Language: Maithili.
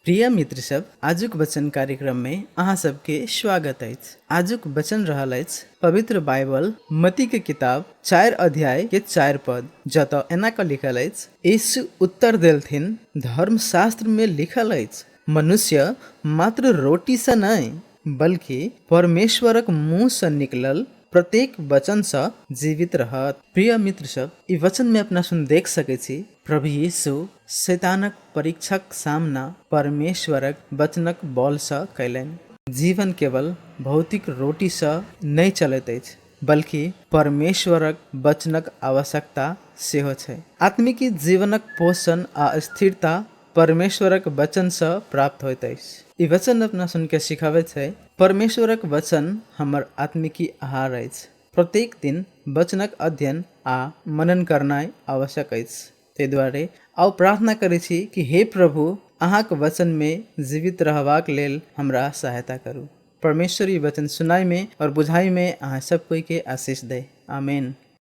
प्रिय मित्र सब, आजुक वचन कार्यक्रम में अहाँ सबके स्वागत अछि। आजुक वचन रहल अछि पवित्र बाइबल मती के किताब 4 अध्याय के 4 पद, जतऽ एना कऽ लिखल अछि, यीशु उत्तर देलथिन, धर्मशास्त्र में लिखल अछि, मनुष्य मात्र रोटी सँ नहि, बल्कि परमेश्वरक मुँह सँ निकलल प्रत्येक वचन सँ जीवित रहत। प्रिय मित्र सब, ई वचन में अपना सुन देख सकै छी, प्रभु यीशु शैतानक परीक्षाक सामना परमेश्वरक वचनक बलसँ कयलनि। जीवन केवल भौतिक रोटीसँ नहि चलैत अछि, बल्कि परमेश्वरक वचनक आवश्यकता सेहो छै। आत्मिकी जीवनक पोषण आ स्थिरता परमेश्वरक वचनसँ प्राप्त होइत अछि। ई वचन अपना सुनके सिखबैत छै, परमेश्वरक वचन हमर आत्मिकी आहार अछि। प्रत्येक दिन वचनक अध्ययन आ मनन करनाइ आवश्यक अछि। ताहि दुआरे आउ प्रार्थना करै छी कि हे प्रभु, अहाँक वचनमे जीवित रहबाक लेल हमरा सहायता करू। परमेश्वर ई वचन सुनाइमे आओर बुझाइमे अहाँ सब कोइके आशीष दै। आमेन।